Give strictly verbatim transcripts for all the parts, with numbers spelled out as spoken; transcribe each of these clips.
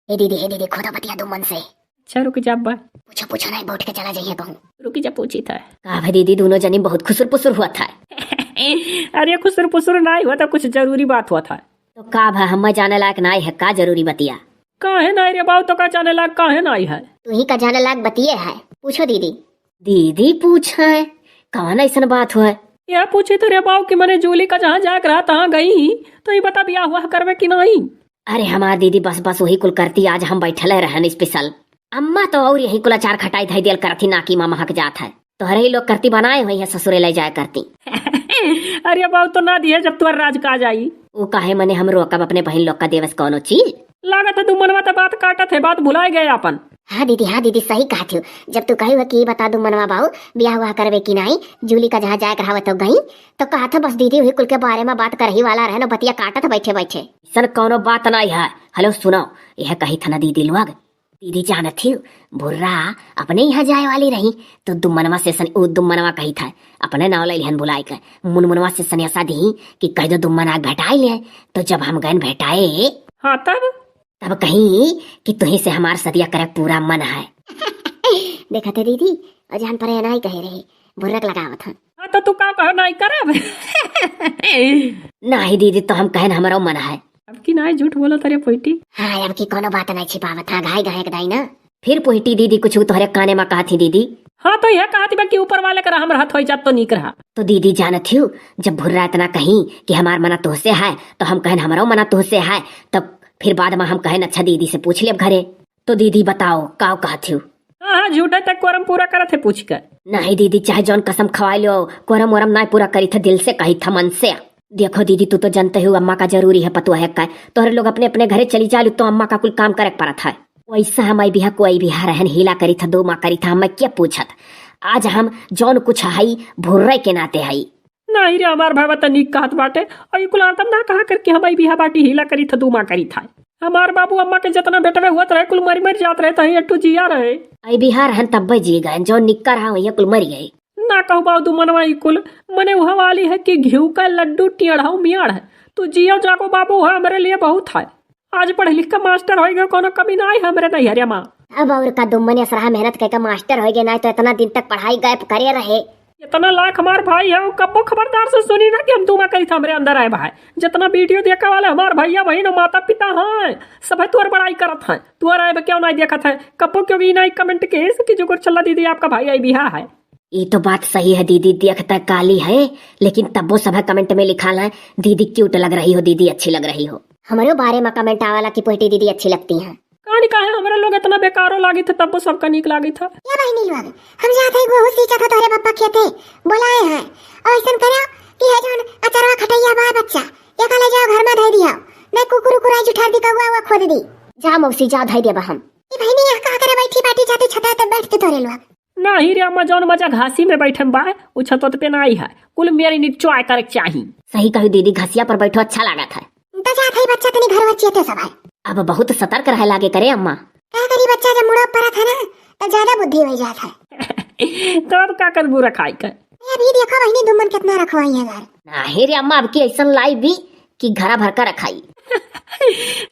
हे दीदी, हे दीदी, खोदा बतिया दुमन से। अच्छा, रुक जा अब्बा। पूछो, पूछो, नाहीं बैठ के चला जाइए कहूँ। रुक जा, पूछी था। का भा दीदी, दुनो जनी बहुत खुसुर पुसुर हुआ था। अरे, खुसुर पुसुर नाहीं हुआ था, कुछ जरूरी बात हुआ था। तो का भा, हम्मे जाने लायक नाहीं है, का जरूरी बतिया? काहे नाहीं रे बाऊ, तो का जाने लायक काहे नाहीं है? तू ही का जाने लायक बतिये है, पूछो दीदी। दीदी पूछे, कवन अइसन बात हुआ? यह पूछी तो रे बाऊ कि मने जूली का जहाँ जाए के रहा, तहाँ गई, तो ई बता, बियाह हुआ करबे कि नाहीं? अरे हमार दीदी, बस, बस वही कुल करती, आज हम बैठले रहन special। अम्मा तो और यही कुल अचार खटाई धई दियल करती, नाकी मा महक जात है। तोहरे ही लोग करती बनाए हुई है, ससुरे ले जाए करती। अरे बाऊ, तो ना दिए, जब तोर राज का जाई। ऊ काहे मने हम रोकब अपने बहिन लोग का देवे से कौनो चीज? लागत है दुमनवा तो बात काटत है, बात भुलाए गए आपन। हाँ दीदी, हाँ दीदी, सही कहत हो। जब तू कही हो कि ई बता दुमनवा बाऊ, बियाह हुआ करबे कि नाहीं, जूली का जहाँ जाए के रहा तो गई, तो कहत है बस दीदी वही कुल के बारे मा बात करही वाला रहन, बतिया काटत बैठे बैठे। अइसन कौनो बात नाहीं है। हेलो सुनो, यह कही था ना दीदी लोग, दीदी जानत ही, भुर्रा अपने यहाँ जाए वाली रही, तो दुमनवा से सन-, ऊ दुमनवा कही था, अपने नाव ले लिहन बुलाए के, मुनमुनवा से सनेसा दी कि कह दो दुमन आग भेटाए ले, तो जब हम गन भेटाए, हाँ, तब? तब कहीं कि तुही से हमार सदिया करे पूरा मन है। देखत है दीदी, अजान पर नाहीं कहे रहे, भुर्रक लगावत हन। हाँ, तो तू का कहो, नाहीं करब? नाहीं दीदी, तो हम कहन हमरो मन है। अब की नाहीं झूठ बोलो तारे पोइटी। हाँ, अब की कौनो बात नाहीं छिपावत, हाँ, घाई घाई के दाई ना। फिर पोइटी दीदी कुछ तोहरे काने मा कहत ही दीदी? हाँ, तो यह कहत बा कि ऊपर वाले का रहम रहत होई जात तो नीक रहा। तो दीदी जानत ही, जब भुर्रा इतना कहीं कि हमार मना तोहसे है, तो हम कहन हमरो मना तोहसे है, तब फिर बाद मा हम कहन अच्छा दीदी से पूछ लेब घरे। तो दीदी बताओ, का कहत ही? हाँ, हाँ, झूठे तक कोरम पूरा करत है पूछ के। नाहीं दीदी, चाहे जौन कसम खवाए लो, कोरम वोरम नाहीं पूरा करी था, दिल से कही था, मन से। देखो दीदी, तू तो जानते हो अम्मा का जरूरी है पतुआ है का, तोहरे लोग अपने अपने घरे चली जा लू तो अम्मा का कुल काम करे के पड़त है। वैसा हम आई बिहा को आई बिहा रहन हीला करी था, दो माँ करी था, हमें क्या पूछत। आज हम जौन कुछ हई भुर्रे के नाते हई। नाहीं रे, हमार भाई बता नीक कहत बाटे। और ई कुल आतम ना कहा करके हम आई बिहा बाटी हीला करी था, दो माँ करी था। हमार बाबू अम्मा के जितना बेटवे हुआ रहे, कुल मरी मरी जात रहे, तहीं एक ठो जिया रहे। आई बिहा रहन तब्बे जी गए, जौन निक्का रहा वही कुल मरी गए। ना कहू बाऊ दुमनवा ई कुल, मने उहा वाली है कि घिउ का लड्डू टेढ़ऊ मियाड़ है। तू जियो जागो बाबू, उहा हमरे लिए बहुत है। आज पढ़ लिख के मास्टर होइ गए, कौनो कमी ना आई हमरे नैहरिया मा। अब और का दुमन असरहा मेहनत करके मास्टर होइ गए, ना तो इतना दिन तक पढ़ाई गैप करे रहे। इतना लाख हमार भाई है, कब्बो खबरदार से सुनी ना कि हम दुमा करी था हमरे अंदर आए भाई। जितना वीडियो देखे वाले हमार भैया बहिन और माता पिता हैं, सभे तोर बड़ाई करत हैं। तोर आए बा क्यों नाहीं देखत है? कब्बो क्यों भी नाहीं comment के से कि जुगुर चल्ला दीदी आपका भाई आई बिहा है। ई तो बात सही है दीदी, देखता काली है, लेकिन तब्बो सभे comment में लिखाला है, "दीदी cute लग रही हो, दीदी अच्छी लग रही हो।" हमरो बारे में comment आवाला कि पोइटी दीदी अच्छी लगती हैं। कानी काहे हमरे लोग इतना बेकारो लागित है, तब्बो सबका नीक लागित है। या बहिनी लोग, हम जात है गोहूँ सींचत है तोहरे पप्पा खेते, बोलाए हैं। और ऐसन करो कि है जौन अचरवा खटैया बा बच्चा, एका ले जाओ घर में धइ दियो, नहीं कुकुर उकुर आई जुठार दी कौआ उआ खोद दी। जा मौसी जा धइ देबा हम। ई बहिनी यहाँ का करे बैठी बाटी, जाते छता तब बैठ के तोहरे लोग। नाहीं रे अम्मा, जौन मजा घासी में बैठे में बा, उ छतवत पे नाहीं है। कुल मेरी निचोआय करे के चाही। सही कहू दीदी, घसिया पर बैठो अच्छा लागत है। तो जात है बच्चा, तनी घर वर चेते सब है। अब बहुत सतर्क रहे लागे करे अम्मा। का करी बच्चा, जब मुड़ो परत है ना, तो ज्यादा बुद्धि हो जात है। तो अब का करबू रखाई कर? अभी देखो बहिनी, दुमन कितना रखवाई है घर। नाहीं रे अम्मा, अब की ऐसन लाई भी कि घरा भर का रखाई।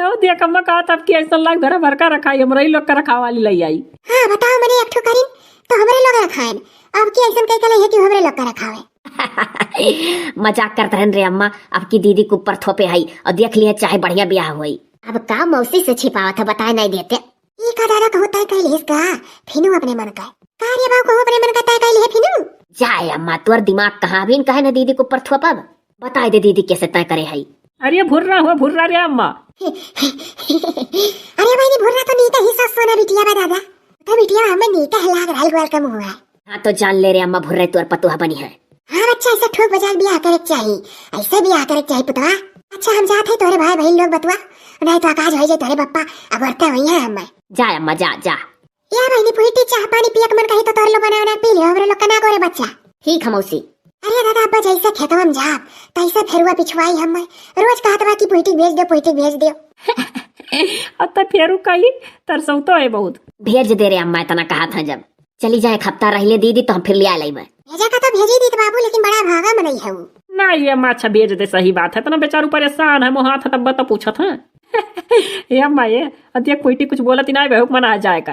अब देख अम्मा, कहा तब कि ऐसन लाई घरा भर का रखाई, हमरा ही लोग का रखावा वाली लाई आई। हाँ बताओ, मने एक ठो करीन तो हमरे लोग रखाएन, अब की ऐसन कह के लाई है कि हमरे लोग का रखावे। मजाक करत रहन रे अम्मा, अब की दीदी के ऊपर थोपे हई और देख लिहे चाहे बढ़िया बियाह होई। अब का मौसी से छिपावत है, बताए नाहीं देते। ई का दादा कहूँ तय कइले हिस का? फिनू अपने मन का। का रे बाऊ कहूँ अपने मन का तय कइले है फिनू? जाए अम्मा, तोर दिमाग कहाँ, अभी कहे न दीदी के ऊपर थोपब। बताए दे दीदी कैसे तय करे हई। अरे भुर्रा हो भुर्रा रे अम्मा। अरे बहिनी भुर्रा तो नीता ही सास सोना बिटिया बा दादा। तो बिटिया हमें नीता है लाग रहल ग्वाल का मुँह है। हाँ तो जान ले रे अम्मा, भुर्रे तोर पतोह बनी है। हाँ बच्चा, ऐसे ठोक बजाए बियाह करे के चाही, ऐसे बियाह करे के चाही पुतवा। अच्छा हम जात है तोरे भाई बहिन लोग बतुआ, नाहीं तो आकाज होइ जाए तोरे पप्पा, अब औरतें हुई हैं हमें। जा अम्मा जा, जा। या बहिनी पुइटी, चाह पानी पियक मन कही तो तोरे लोग बना बना पी लियो, हमरे लोग का ना गोरे बच्चा। ठीक है मौसी। अरे दादा अब्बा जैसे खेतवा में जाब तैसे फेरुआ पिछुआई हमें, रोज कहत बा कि पुइटी भेज दो, पुइटी भेज दो। अब तो फेरू कही तरसौतो है बहुत। भेज दे रे अम्मा, इतना कहत है जब। चली जाए, एक हफ्ता रह ले दीदी, तो हम फिर ले आ लेबे। भेजा का तो भेजी दीत बाबू, लेकिन बड़ा भागा मनई है वो। ना ये अम्मा, अच्छा भेज दे, सही बात है, इतना बेचारू परेशान है, मोहात है, तब तो पूछत है। ये अम्मा, ये अतिया कुइटी कुछ बोलत ही ना, बेहुक मना जाए का।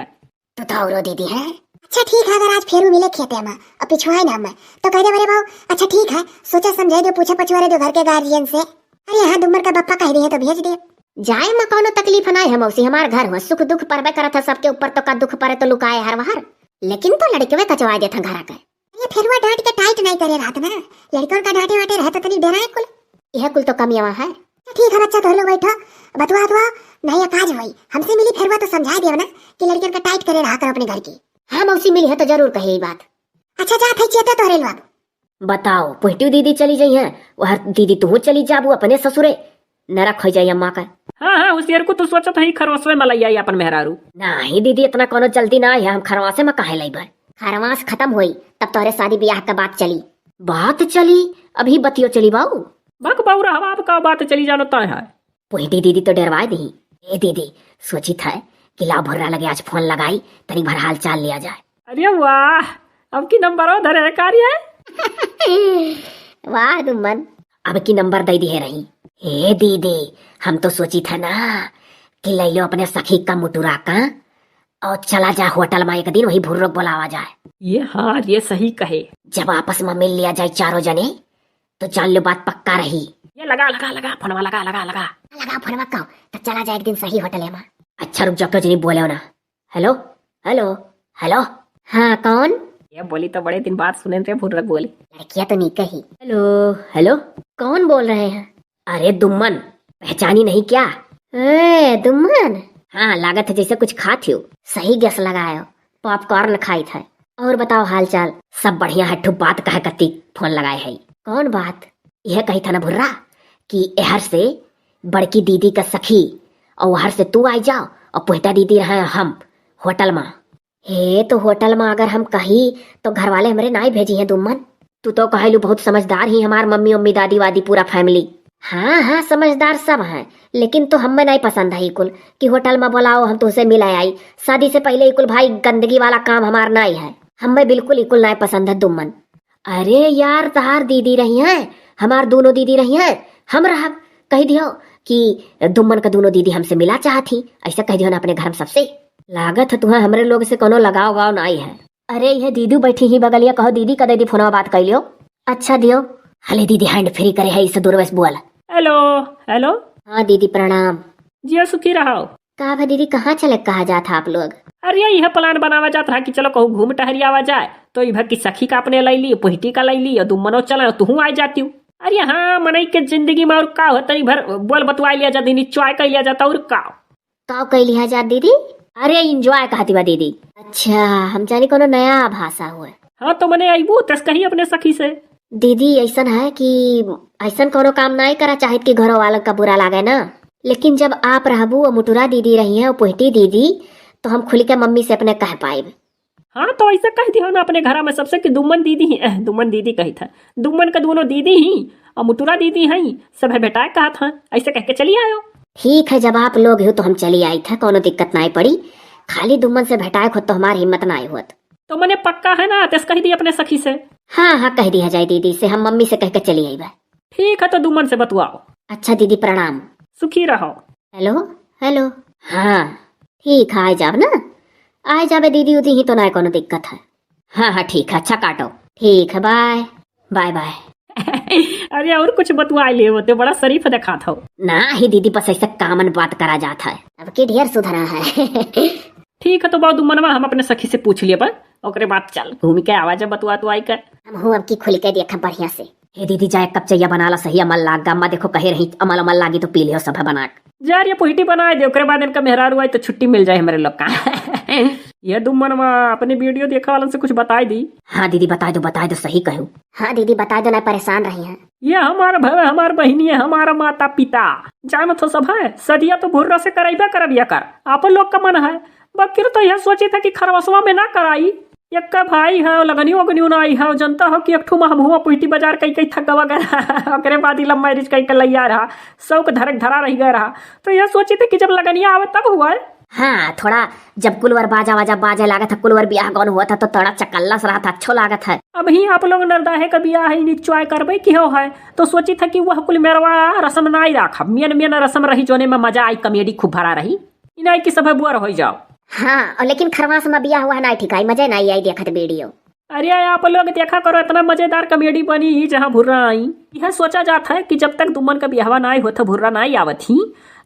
तू तो औरो दीदी है। अच्छा ठीक है, अगर आज फेरू मिले खेते में और पिछुआए ना मैं, तो कह दे, "अरे बाबू, अच्छा ठीक है, सोचा समझाई दे, पूछे पछुआरे दे घर के गार्जियन से।" अरे हाँ, दुम्मन का बप्पा कह दिए तो भेज दे। जाए में कौनो तकलीफ ना है मौसी, हमार घर हो, सुख दुख परबे करत है सबके ऊपर, तो का दुख परे तो लुकाए हर वहर, लेकिन तो लड़कवे कचवा देत है घर के। ये फेरुआ डांट के टाइट नहीं करे रहत ना, लड़कन का डांटे वाटे रहे तो तनी डराए कुल। यह कुल तो कमियावा है। तो ठीक है बच्चा, तोहरे लोग बैठो, बतुआ बतुआ, नहीं एक आज होई, हमसे मिली फेरुआ तो समझा दिया ना कि लड़कन का टाइट करे रहा करो अपने घर की। हाँ मौसी मिली है तो जरूर कहे ये बात। अच्छा जा थे चेते तोहरे लोग। बताओ, पुहटियो दीदी चली जाई है, वह दीदी तू चली जाबू अपने ससुरे, नरक हो जाई अम्मा का। हाँ हाँ, उसियर को तू सोचत है खरवसवे में लई आई अपन मेहरारू। नहीं दीदी, इतना कोनो जल्दी ना है, हम खरवासे में काहे लइबे? खरवास खत्म होई तब तोहरे शादी ब्याह का बात चली। बात चली? अभी बतियो चली बाऊ? बक बाऊ रहवा, अब का बात चली जानो तय है। पोहिटी दीदी तो डरवाए दी। ए दीदी, सोचित है कि लाओ भुर्रा लगे आज फोन लगाई, तनी भर हाल चाल लिया जाए। अरे वाह, अब की नंबर धरे है कार्य। वाह दुम्मन, अब की नंबर दे दिए रही। ए दीदी, हम तो सोचित है ना कि ले लो अपने सखी का मुटुरा का और चला जा होटल में एक दिन, वही भुर्रो के बोलावा जाए। ये हाँ, ये सही कहे। जब आपस में मिल लिया जाए चारों जने, तो जान लो बात पक्का रही। ये लगा, लगा, लगा, फोनवा लगा, लगा, लगा। लगा फोनवा का, तो चला जाए एक दिन सही होटल में। अच्छा रुक जाओ, क्यों जनी बोले हो ना। हेलो, हेलो, हेलो। हाँ, कौन? ये बोली तो बड़े दिन बाद सुने रे भुर्रक बोली। लड़किया तो नहीं कही। हेलो, हेलो। कौन बोल रहे हैं? अरे दुम्मन, पहचानी नहीं क्या? ए, दुम्मन। हाँ, लागत है जैसे कुछ खात हो। सही गैस लगायो, पॉपकॉर्न खाइत है। और बताओ हाल चाल? सब बढ़िया है, ठू बात कहे कत्ती फोन लगाए है। कौन बात? यह कही था ना भुर्रा कि एहर से बड़की दीदी का सखी और वहर से तू आई जाओ और पोहटा दीदी रहे हम होटल में। हे, तो होटल में अगर हम कही, तो घर वाले हमरे नाई भेजी हैं दुम्मन। तू तो कहलू बहुत समझदार ही हमार मम्मी, उम्मी, दादी, वादी, पूरा फैमिली। हाँ, हाँ, समझदार सब हैं, लेकिन तो हमें नाई पसंद है इकुल कि होटल में बोलाओ, हम तुहसे मिले आई। शादी से पहले इकुल भाई गंदगी वाला काम हमार नाई है, हमें बिल्कुल इकुल नाई पसंद है दुम्मन। अरे यार, तहार दीदी रही हैं, हमार दोनों दीदी रही हैं, हम रहब। कह दियो कि दुम्मन का दोनों दीदी हमसे मिला चाहत ही, ऐसा कह दियो ना अपने घर में सबसे। लागत है तुहें हमरे लोग से कोनो लगाव गाव नाई है। अरे, यह दीदी बैठी ही बगलिया, कहो दीदी का दे दी फोनवा, बात कर लियो। अच्छा दियो। हले दीदी हैंड फ्री करे है, इसे दूर वैसे बोल। हेलो, हेलो। हाँ दीदी प्रणाम। जियो सुखी रहो। का भा दीदी, कहाँ चले कहा जात है आप लोग? अरे, यह प्लान बनावा जात रहा कि चलो कहूँ घूम टहरी आवा जाए, तो इभर की सखी का अपने लई ली, पोहिटी का लई ली, और दुम्मनो चले, और तुहूँ आ जाती हूँ। अरे हाँ, मनई के जिंदगी में और का होता, इभर बोल बतुआ लिया जाता, enjoy कर लिया जाता, और का। का कह लिया जात दीदी? अरे enjoy कहती बा दीदी। अच्छा, हम जानी कोनो नया भाषा हुए। हाँ, तो मने अइबू तस कहीं अपने सखी से। दीदी, ऐसन है कि ऐसन कोनो काम नाई करा चाहित कि घरों वालन का बुरा लागे ना, लेकिन जब आप रहबू और मुटुरा दीदी रही हैं और पोहटी दीदी, तो हम खुल के मम्मी से अपने कह पाइब। हाँ, तो ऐसे कह दियो ना अपने घरा में सबसे कि दुम्मन दीदी ही, एह, दुम्मन दीदी कही था, दुम्मन का दोनों दीदी ही और मुटुरा दीदी हैं, सब है भेटाए कहा था, ऐसे कह के चली आयो। ठीक है, जब आप लोग हो तो हम चली आई था, कोनो दिक्कत नाई पड़ी, खाली दुम्मन से भेटाए खुद तो हमार हिम्मत नाई होत। तो मने पक्का है ना, तस कह दी अपने सखी से। हाँ, हाँ, कह दिया जाए दीदी से, हम मम्मी से कह के चली आई बा। ठीक है, तो दुम्मन से बतुआओ। अच्छा दीदी, प्रणाम। सुखी रहो। हेलो, हेलो। हाँ, ठीक है, आ जाब ना, आ जाबे दीदी उदी ही तो ना कोनो दिक्कत है। हाँ, हाँ, ठीक है, अच्छा काटो। ठीक है, बाय, बाय, बाय। अरे, और कुछ बतुआ ले होते, बड़ा शरीफ दिखात हो। ना ही दीदी, बस ऐसे common बात करा जात है। अब की ढेर सुधरा है। ठीक है, तो बाबू मनवा हम अपने सखी से पूछ लिए बा, ओकरे बाद चल घूम के आवा जा बतुआ तो आई कर। हम हूँ अब की खुल के देखा बढ़िया से। हे दीदी, जा एक कप चैया बना ला, सही अमल लाग गा। अम्मा देखो कहे रही, अमल अमल लागी तो पी लियो सब है बना के। जा रे पोहिटी बनाए दे, ओकरे बाद इनका मेहरारू आई तो छुट्टी मिल जाए हमरे लोग का। ये दुम्मनवा अपने video देखे वालन से कुछ बताई दी। हाँ दीदी, बताई दो, बताई दो, सही कहू। हाँ दीदी, बताई दो, ना परेशान रही हैं। ये हमार भवे, हमार बहिनी है, हमारा माता पिता। जानत हो सब है, सदिया तो भुर्रा से करैबे करब ये कर। आपन लोग का मन है, बकिर तो यह सोची था कि खरवसवा में ना कराई। एक का भाई है, लगनी वगनी ना आई है, जनता हो कि एक ठो में हम हुआ पुइटी बाजार कई कई थक गवा गया। ओकरे बाद ही love marriage कई के लैया रहा, शौक धरक धरा रह गया रहा। तो यह सोची थे कि जब लगनिया आवे तब हुआ है। हाँ, थोड़ा जब कुलवर बाजा वाजा बाजे लागत है, कुलवर बियाह गौन हुआ था तो थोड़ा चकल्लस रहा था, अच्छो लागत है। अबहीं आप लोग नरदाहे का बियाह है, enjoy करबे किहो है, तो सोचित है कि वह कुल मेरवा रसम नाई राखब, मेन मेन रसम रही, जोने में मजा आई, comedy खूब भरा रही। ई नाई कि सब बोर होइ जाओ। हाँ, और लेकिन खरवास में बियाह हुआ है, नाई ठीक आई, मजे नाई आई देखत video। अरे आप लोग देखा करो, इतना मजेदार comedy बनी ही जहाँ भुर्रा आई। यह सोचा जात है कि जब तक दुमन का बियाहवा नाई होत है, भुर्रा नाई आवत ही,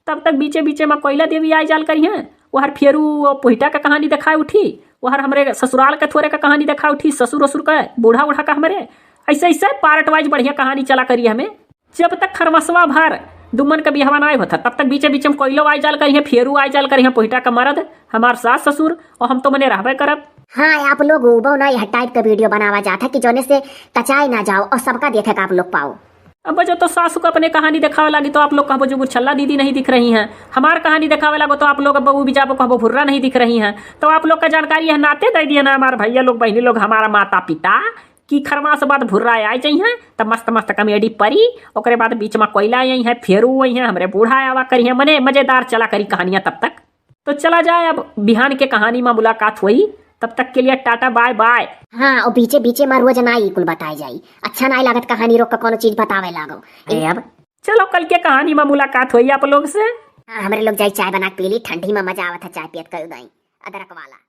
तब तक बीचे बीचे में कोयला देवी आय जाल करिहैं, वहर फेरू वो पुहिटा का कहानी देखाए उठी, वहर हमरे ससुराल के थोरे का कहानी देखाए उठी, ससुर वसुर का, बूढ़ा उढ़ा का हमरे। ऐसे ऐसे part wise बढ़िया कहानी चला करी हमें। जब तक खरमसवा भर दुमन का बियाहवा नाई होत है, तब तक बीचे बीचे में कोयलो आय जाल करिहैं, फेरू आय जाल करिहैं, पुहिटा का मरद, हमार सास ससुर, और हम तो मने रहबे करब। हाँ, आप लोग उबो ना यह type का video बनावा जात है कि जोने से कचाए ना जाओ और सबका देखे का आप लोग पाओ। अब जो तो सासू को अपने कहानी देखावे लागी तो आप लोग कहबो जो गुरछल्ला दीदी नहीं दिख रही हैं, हमार कहानी देखावे लागो तो आप लोग अब उबी जाबो, कहबो भुर्रा नहीं दिख रही हैं। तो आप लोग का जानकारी यह नाते दे दिया ना हमार भैया लोग, बहनी लोग, हमारा माता पिता, कि खरमास बाद भुर्रा आय जइहैं, तब मस्त मस्त comedy परी, ओकरे बाद बीच में कोयला अइहैं, फेरू अइहैं, हमरे बूढ़ा आवा करिहैं, मने मजेदार चला करी कहानियाँ तब तक। तो चला जाए, अब बिहान के कहानी में मुलाकात होई, तब तक के लिए टाटा bye bye। हाँ, और बीचे बीचे में रोज ना ई कुल बताए जाई, अच्छा नाई लागत कहानी रोक के कोनो चीज बतावे लागो। ए, अब चलो, कल के कहानी में मुलाकात होई आप लोग से। हाँ, हमरे लोग जाई चाय बना के पी ली, ठंडी में मजा आवत है चाय पियत, कर दई अदरक वाला।